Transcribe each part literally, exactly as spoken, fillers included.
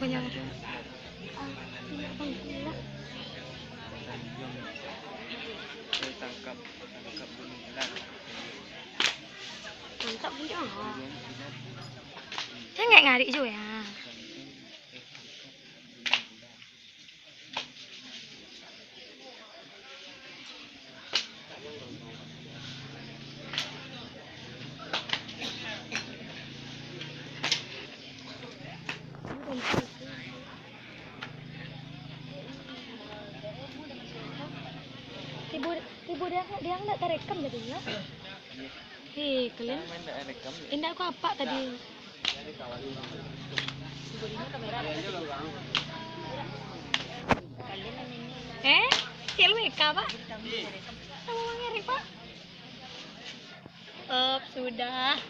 Yang, ah, ini abang gila. Tangkap, tangkap gunung hilang. Mantap punya. Sangat ngarik juga ya. Tibo, tibo dia, dia ndak tarekam tadi, ya? Hei, kalian. Indak, aku apa tadi? Eh, L W K, Pak? Kamu mau ngirim, Pak? Up, sudah.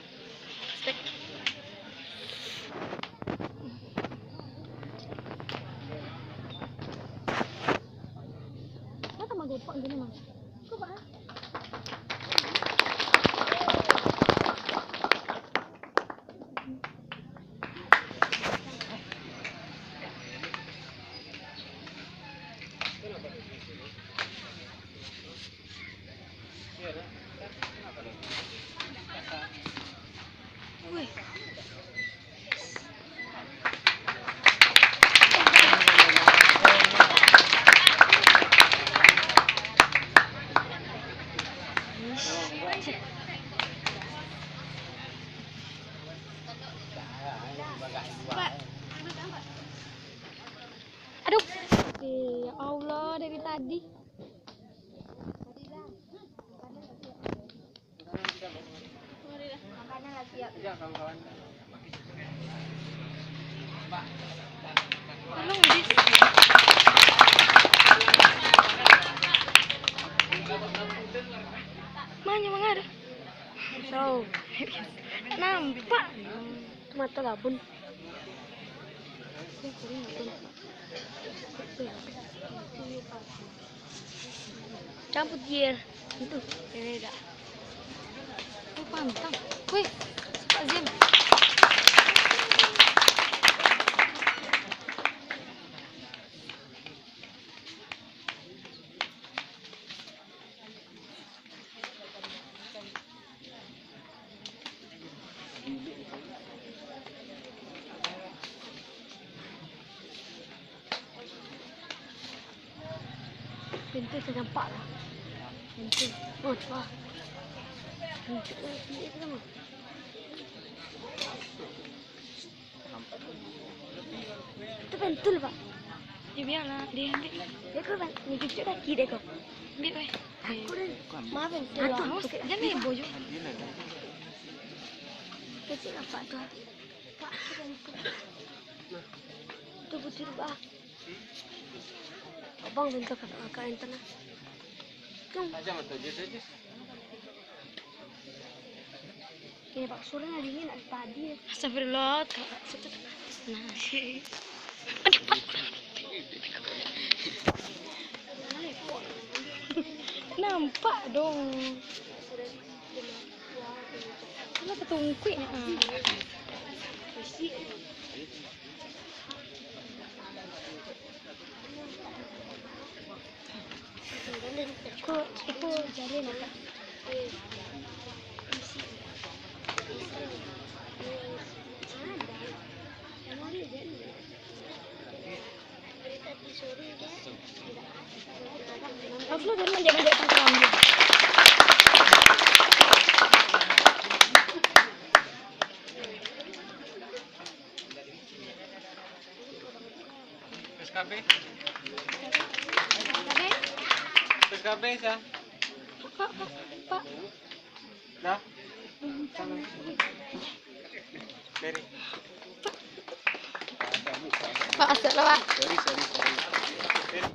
Spek. Kenapa mau gepok gini, Mas? Kok, Pak? Wih. Aduh. Ya Allah, dari tadi. Mano mangaruh? So, nampak. Itu mato labun. Cabut gear. Itu, beda. Oh, pantang. Wih, Pak Zim. Pintu ternampak lah. Pintu. Oh, wah. Pintu, eh, pintu tu mah. Itu pentul, Pak. Ya, biarlah, dia ambil. Dia kau, Bang, ni cucuk kaki dia kau. Ambil, weh. Aku dah. Maaf, pentul, Bang. Awas, jangan heboh je. Kecil apa tu? Pak, itu pentul. Itu putih, Pak. Abang bentuk kakak-kakak yang tenang. Tung. Aja mata je, je. Eh, Pak Sur, nak dingin, nak tadi. Astagfirullah, Kak. Nah, aduh, Pak. Nampak dong. Kalau tertungkuik, ah. Iko, iko jalin, Kak. Harus lo dari manjak-manjak tangkaran dia. P S K B. P S K B, Sa. Pak, Pak, Pak. Dah. Dari. Pak, asal lah, Pak. Sorry, sorry, sorry.